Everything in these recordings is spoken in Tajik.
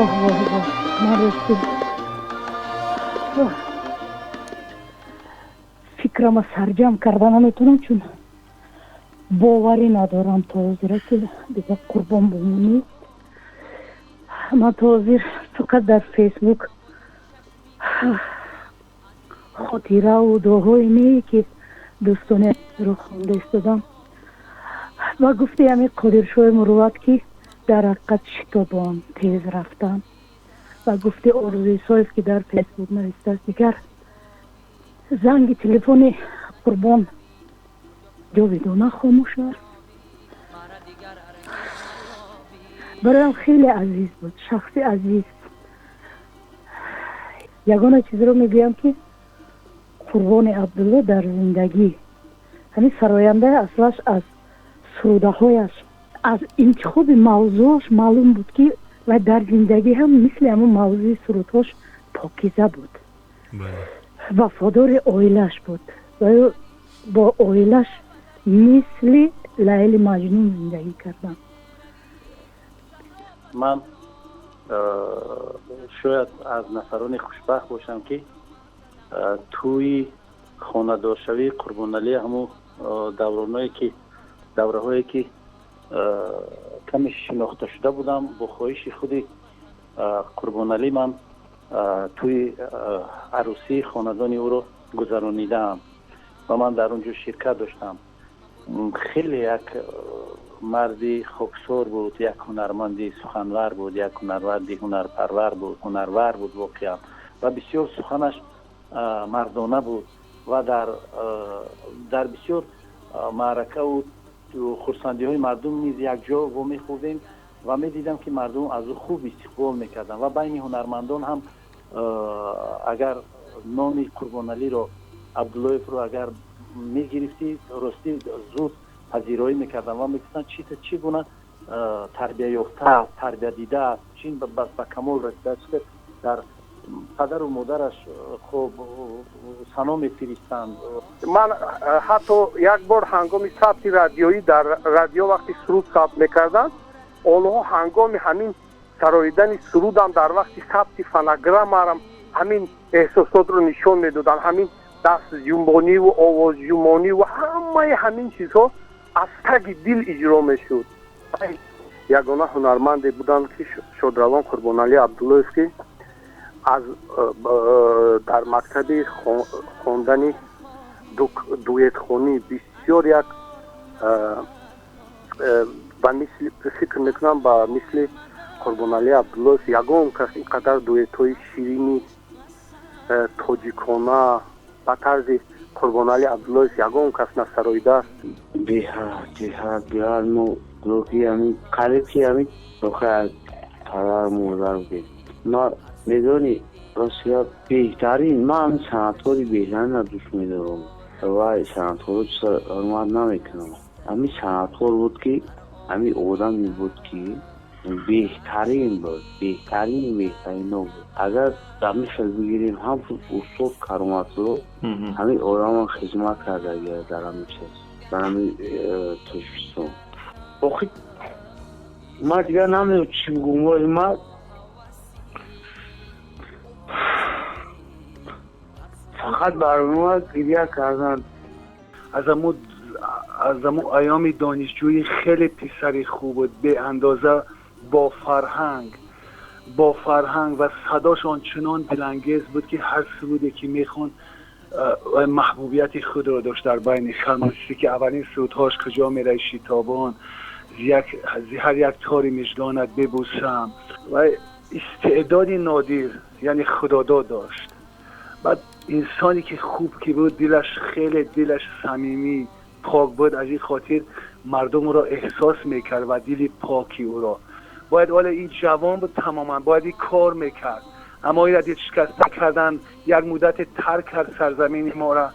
Воҳ, воҳ, воҳ, ман рости фикрама сарҷамъ карда наметавонам, чун боварӣ надорам то ҳозира, ки дигар Қурбон бо мо нест. Ман то ҳозир фақат дар Фейсбук хотираву дуоҳои не, ки дӯстони ро хонда истодам. Ва гуфти ҳамин Қодиршоҳи Мурувват, ки дар ҳақиқат шитобон тез рафтан, ва гуфти Орзу Исоев, ки дар Фейсбук навистааст, дигар занги телефони Қурбон ҷовидона хомӯш аст. Бароям хеле азиз буд, шахси азиз. Ягона чизро мегӯям, ки Қурбони Абдулло дар зиндагӣ ҳамин сарояндаи аслаш аз сурудаҳояш, аз интихоби мавзӯаш маълум буд, ки вай дар зиндагӣ ҳам мисли ҳамон мавзӯи сурудҳош покиза буд, вафодори оилаш буд ва бо оилаш мисли Лайли Маҷнун зиндагӣ кардам. Ман шояд аз нафарони хушбахт бошам, ки тӯи хонадоршавии Қурбоналӣ, ҳамун давроное ки, давраҳое ки каме шинохта шуда будам, бо хоҳиши худи Қурбоналӣ ман тӯи арӯсии хонадони ӯро гузаронидаам ва ман дар он ҷо ширкат доштам. Хеле як марди хоксор буд, як ҳунарманди суханвар буд, як ҳунарманди ҳунарпарвар буд, ҳунарвар буд воқеан ва бисёр суханаш мардона буд ва дар бисёр маъракаву хурсандиҳои мардум низ якҷо вомехӯрдем ва медидам, ки мардум аз ӯ хуб истиқбол мекарданд. Ва байни ҳунармандон ҳам агар номи Қурбоналиро, Абдуллоевро агар мегирифтӣ, ростӣ зуд пазироӣ мекарданд ва мегуфтанд, чӣ гуна тарбияёфта аст, тарбиядида аст, чин ба камол расидааст, чи дар падару модараш хуб сано мефиристанд. Ман ҳатто як бор ҳангоми сабти радиоӣ дар радио, вақти суруд сабт мекарданд онҳо, ҳангоми ҳамин сароидани сурудам, дар вақти сабти фонограммарам ҳамин эҳсосотро нишон медоданд. Ҳамин дастҷунбониву овозҷунбониву ҳамаи ҳамин чизҳо аз таги дил иҷро мешуд. Ягона ҳунарманде буданд, ки шодравон Қурбоналӣ Абдуллоев, ки аз дар мактаби хондани дуэтхонӣ бисёр як ба мисли, фикр мекунам, ба мисли Қурбоналӣ Абдуллоев ягон кас ин қадар дуэтҳои ширини тоҷикона ба тарзи Қурбоналӣ Абдуллоев ягон кас насароидааст. Беҳад, беҳад, беҳад. Мо гурӯҳи ҳамин қариб ки ҳамин охир падару модар будем. Ма медонӣ, ростия, беҳтарин, ман ҳамин санъаткори беҳтаринро дӯст медорам. Вай санъаткоро ҳурмат намекунам. Ҳамин санъаткор буд, ки ҳамин одаме буд, ки беҳтарин буд, беҳтарини беҳтарино буд. Агар ҳамин хел бигирем, ҳам устод Кароматулло ҳамин одамон хизмат кардагия дар ҳамин чиз, дар ҳамин Тоҷикистон. Охи ман дигар намедонам чӣ бигӯм. Ман фақат барнома гиря кардан. Аз аму айёми донишҷӯӣ хеле писари хуб буд, беандоза бо фарҳанг ва садош ончунон дилангез буд, ки ҳар суруде ки мехонд, маҳбубияти худро дошт дар байни халқ. Ки аввалин сурудҳош «Куҷо мераи шитобон», «Зи ҳар як тори мижгонат бибӯсам», ва истеъдоди нодир, яъне худодод дошт. Баъд инсоне ки хуб ки буд, дилаш хеле, дилаш самимӣ, пок буд. Аз ин хотир мардум ӯро эҳсос мекард ва дили поки ӯро. Бояд ҳоло ин ҷавон буд тамоман, бояд ин кор мекард, аммо инра дилшикаста кардан, як муддате тарк кард сарзамини мора.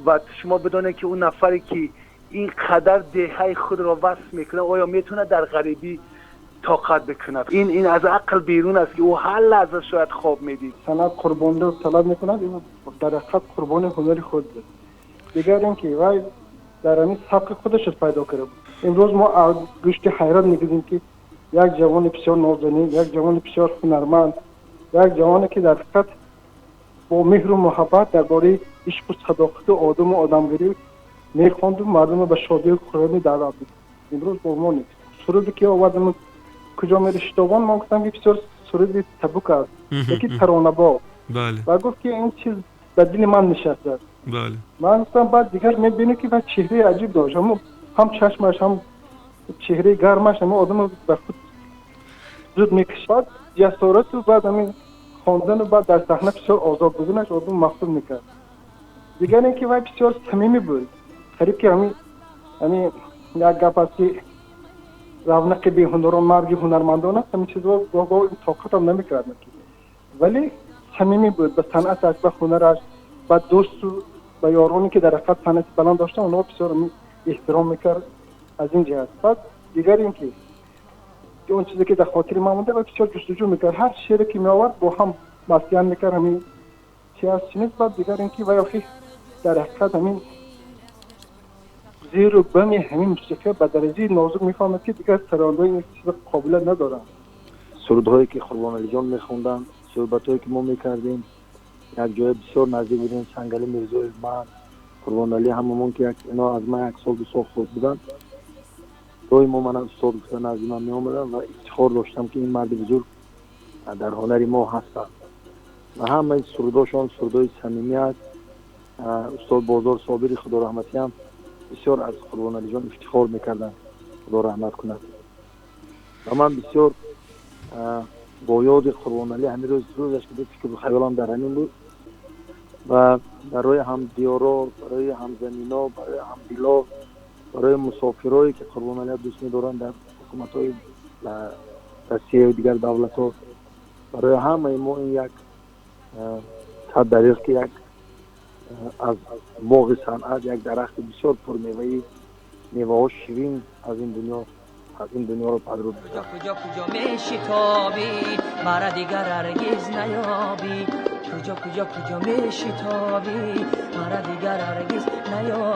Ва шумо бидонед, ки ӯ нафаре ки ин қадар деҳаи худро васф мекунад, оё метавонад дар ғарибӣ тоқат бикунад? Ин аз ақл берун аст, ки ӯ ҳар лаҳза шояд хоб медид. Санъат қурбондор талаб мекунад. Ин дар ҳақиқат қурбони ҳунари худ буд. Дигар ин ки вай дар ҳамин сабқи худаш пайдо карда буд. Имрӯз мо гӯшти ҳайрат мегӯзем, ки Як ҷавони бисёр нозанин, як ҷавони бисёр ҳунарманд, як ҷавоне ки дар ҳақиқат бо меҳру муҳаббат дар бораи ишқу садоқату одаму одамгарӣ мехонду мардумро ба шодию хуррамӣ даъват мекард. Имрӯз бо мо нест. Суруде ки овардам, «Куҷо мери шитобон», ман гуфтам, ки бисёр суруди табук аст, яки таронабоб, ва гуфт, ки ин чиз ба дили ман нишастааст. Ман гуфтам, баъд дигар мебинем, ки чеҳраи аҷиб дошт, ҳам чашмаш, ҳам чеҳраи гармаш ҳама одамро ба худ зуд мекашад. Баъд ҷасорату, баъд ҳамин хондану, баъд дар саҳна бисёр озод буданаш одам мафтун мекард. Дигар ин ки вай бисёр самимӣ буд. Қариб ки ҳамин як гап аст, ки равнақи беҳунарон марги ҳунармандон аст. Ҳамин чизро гоҳ-гоҳ тоқатам намекард, вале самимӣ буд ба санъаташ, ба ҳунараш, ба дӯсту ба ёроне, ки дар ҳақиқат санъати баланд доштанд, онҳо бисёр эҳтиром мекард аз ин ҷиҳат. Баъд дигар ин ки он чизе ки дар хотири ман монда, бисёр ҷустуҷӯ мекард, ҳар шере ки меовард, бо ҳам маслиҳат мекард, ҳамин чи аст, чи нест. Баъд дигар ин ки вай охи дар ҳақиқат ҳамин зеру бами ҳамин мусиқия ба дараҷаи нозук мефаҳмад, ки дигар сарояндаҳои ин чиза қобилият надоранд. Сурудҳое ки Қурбоналиҷон мехонданд, суҳбатҳое ки мо мекардем, як ҷоя бисёр наздик будем, Сангали Мирзоев, ман, Қурбоналӣ, ҳамамон, ки ино аз ман як сол, 2 сол хурд буданд, доимо мана устод гуфта назди ман меомаданд ва ифтихор доштам, ки ин марди бузург дар ҳунари мо ҳастанд ва ҳамаи сурудошон сурудҳои самимӣ аст. Устод Бозор Собири худо раҳматиам бисёр аз Қурбоналиҷон ифтихор мекарданд, худо раҳмат кунад. Ва ман бисёр бо ёди Қурбоналӣ ҳамин рӯз, рӯзаш ки фикру хаёлам дар ҳамин буд ва барои ҳамдиёро, барои ҳамзамино, барои ҳамдило, барои мусофирое ки Қурбоналият дӯст медоранд дар ҳукуматҳои Россияю дигар давлатҳо, барои ҳамаи мо ин як сад дариқ, ки як аз боғи санъат як дарахти бисёр пурмеваи, меваҳо ширин, аз ин дунёро падруд. Куҷо, куҷо мешитобӣ, мара дигар ҳаргиз наёбӣ? Куҷо, куҷо, куҷо мешитобӣ, мара дигар ҳаргиз наёбӣ?